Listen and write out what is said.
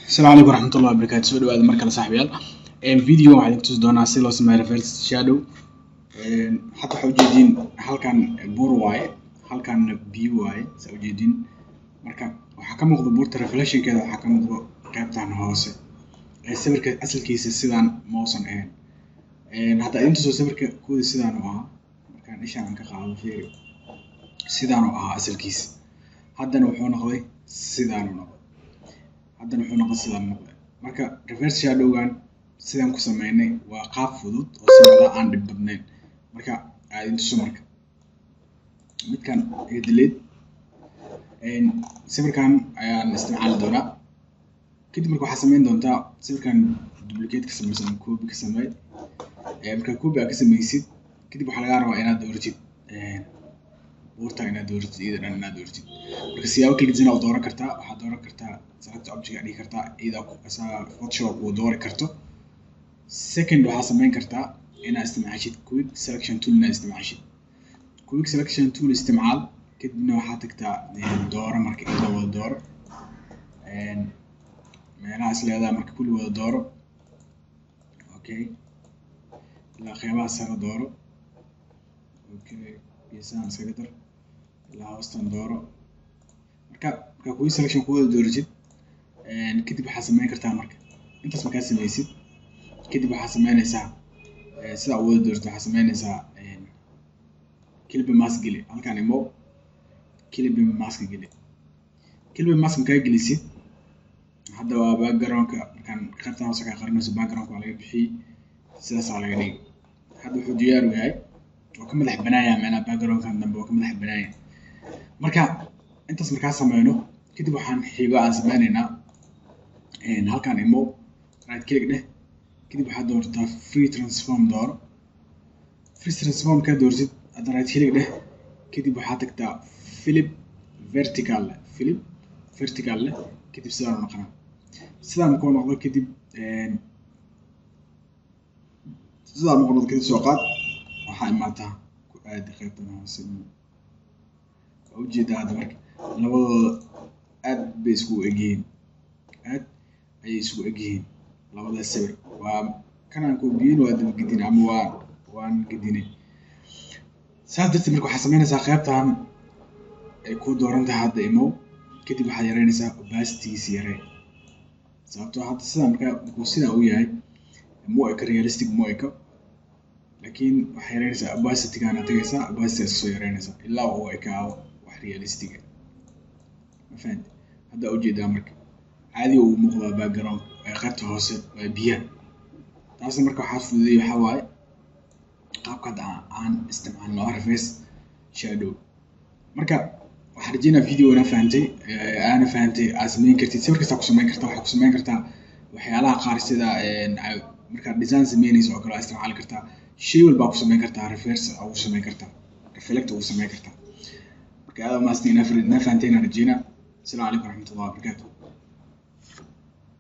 Asalaamu calaykum waraxmatullahi wabarakaatu. Soo dhawaada mar kale, saaxiibayaal. Video waxaan idin tusi doonaa si loo sameeyo reverse shadow. Hadda waxaa ujeediin halkan buur waaye, halkan biyo waaye, saa ujeediin. Marka waxaa ka muuqda buurta reflectionkeeda, waxaa ka muuqda qaybtan hoose ee sawirka. Asalkiisa sidaan ma uusan ahayn. Hadda idin tuso sawirka kuwii sidaan u ahaa. Markaan ishaan aan ka qaado, fiiri, sidaan u ahaa asalkiisa. Haddana wuxuu noqday sidaan u noqday, haddana wuxuu noqday sidaan noqday. Marka reverse shadowgan sidaan ku sameynay waa qaab fudud oo si wada aan dhib badnayn. Marka aad idin tuso, marka midkan iga delete. Sawirkan ayaan isticmaali doonaa. Kadib marka waxaa sameyn doontaa, sawirkan duplicate ka sameyso ama copy ka samey. Markaa copy aad ka sameysid kadib, waxaa lagaa rabaa inaad dooratid buurta, inaad dooratid iyada dhan inaad dooratid. Marka siyaabo kala gedisan aad dooran kartaa. Waxaad dooran kartaa select object aad dhihi kartaa, iyada asaga Photoshop uu doori karto. Second, waxaa sameyn kartaa inaad isticmaashid quick selection tool. Inaad isticmaashid quick selection tool, isticmaal. Kadibna waxaad tagtaa dooro. Marka iyada wada dooro, meelaha is leedahay marka kulli wada dooro. Okay, ilaa qeybaha sare dooro. Okay, geesahan iskaga dar, ilaa hoostan dooro. Marka quick selection ku wada dooratid kadib, waxaa sameyn kartaa, marka intaas markaa sameysid kadib, waxaa sameynaysaa, sidaa u wada dooratid, waxaa sameynaysaa clipping mask geli. Halkan imo, clipping mask geli. Clipping mask markaa gelisid, hadda waa backgroundka. Markaan qaybtan hoose kaa qarinayso, backgroundka waa laga bixiyey, sidaasaa laga dhigay. Hadda wuxuu diyaar u yahay, waa ka madax banaaya, macnaha backgroundkan dambe waa ka madax banaaya. Marka intaas markaa sameyno kadib, waxaan xigo aan sameyneynaa, halkan imo, right click dheh. Kadib waxaad doortaa free transform, dooro free transform. Kaa doortid, hadda right click dheh. Kadib waxaad tagtaa flip vertical leh, flip vertical leh. Kadib sidaan u noqonaa. Sidaan markuu noqdo kadib, sidaan markuu noqdo kadib, soo qaad, waxaa imaataa ku aadi qaybtan hoose. Waa ujeedaa hadda. Marka labadooda aad bay iskugu egyihiin, aad ayay isugu egyihiin labada sawir. Waa kanaan koobiyin, waa dabagedin ama waan gedinay. Saas darteed marka waxaad sameynaysaa, qaybtan ay ku dooran tahay hadda imow. Kadib waxaad yareynaysaa opacitygiisa, yaree, sababtoo hadda sidaa markaa markuu sidaa u yahay mu eka realistic, mu eka. Laakiin waxay yareynaysaa opacity-gaana tagaysaa, opacity iska soo yareynaysaa ilaa uu ekaado wax realistic ah. Ma fahanti? Hadda ujeedaa, marka caadiga uu muuqdaa background qaybta hoose waa biyaha. Taasna marka waxaa fududeeyay waxaa waaye qaabka hadda aan isticmaalno, reverse shadow. Marka waxaan rajeynaya video ina fahantay, aana fahantay aad sameyn kartid. Sawir kasta ku sameyn kartaa. Waxaa ku sameyn kartaa waxyaalaha qaar, sida markaad design sameynayso oo kale waa isticmaali kartaa. Shay walbaa ku sameyn kartaa, reverse ugu sameyn kartaa, reflect ugu sameyn kartaa. Marka aad umahadsan, ina fahanteen aan rajeynaa. Asalaamu calaykum waraxmatullahi wabarakaatu.